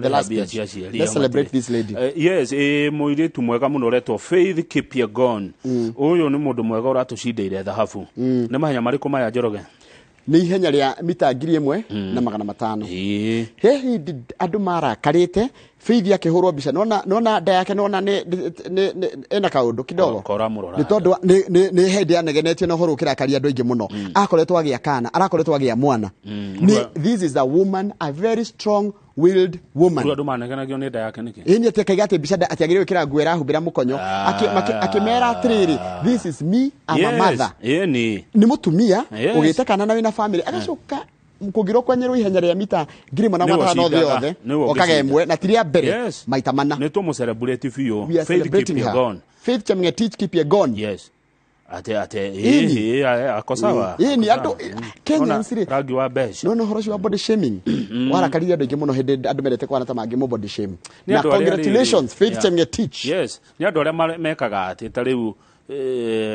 The last Mbia page. cia aciari Let's ao celebrate matirĩ. this lady. Yes, mũirĩtu mwega mũno ũretwo Faith Kipyegon. Ũyũ nĩ mũndũ mwega ũratũcindeire thahabu. Nĩ mahenya marĩkũ maya, Njoroge? Nĩ ihenya rĩa mita 1500. He hĩndĩ andũ marakarĩte Faith akĩhũrwo mbica, nona nona nda yake, nona nĩ ena kaũndũ kidogo. Kora mũrora. Nĩ tondũ nĩ hĩndĩ anegenetio na ũhoro ũkĩrakaria andũ aingĩ mũno. Akoretwo agĩa kana, arakoretwo agĩa mwana. Nĩ this is a woman, a very strong willed woman. Rĩu andũ manegenagio nĩ nda yake nĩkĩ? Ĩni atĩ akaiga atĩ mbica atiagĩrĩirwo gwĩkĩra nguo ĩrahumbĩra mũkonyo. Akĩmera atĩrĩrĩ, "This is me, I'm a mother." Ĩni. Nĩ mũtumia ũgĩte kana na wĩna family, agacoka kũngĩrwo kwenyerwo ihenya rĩa mita Nĩwe 1500 thĩ ũcindaga. yothe, Nĩwe okaga ũngĩcinda. ĩmwe na ti rĩa mbere, maita mana. Nĩ tũmũ-celebrate biũ. We are Faith celebrating her. Kipyegon. Faith Chemngetich Kipyegon. Yes. Ate Ĩni. ako sawa. Ĩni, Ako andũ sawa. Kenyans Ona rĩ, rangi wa beige. No ũhoro ũcio wa body shaming warakaririe andũ aingĩ mũno hĩndĩ andũ mendete kwana ta mangĩ mũ body shame. Nĩ Na andũ arĩa rĩrĩ- congratulations, Faith Chemngetich. Yes, nĩ andũ arĩa mekaga atĩ ta rĩu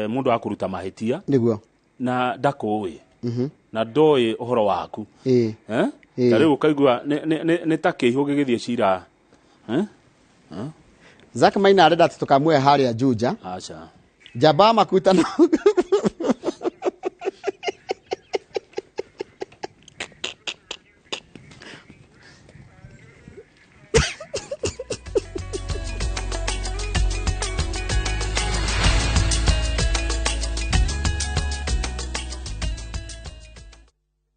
mũndũ akũruta mahĩtia na ndakũĩ na ndoĩ ũhoro waku. Eh? Ta rĩu ũkaigua nĩ ta kĩihũ gĩgĩthiĩ cira. Eh? Zack Maina arenda atĩ tũkamuoya harĩa Juja. Aca. Njamba wa makutano.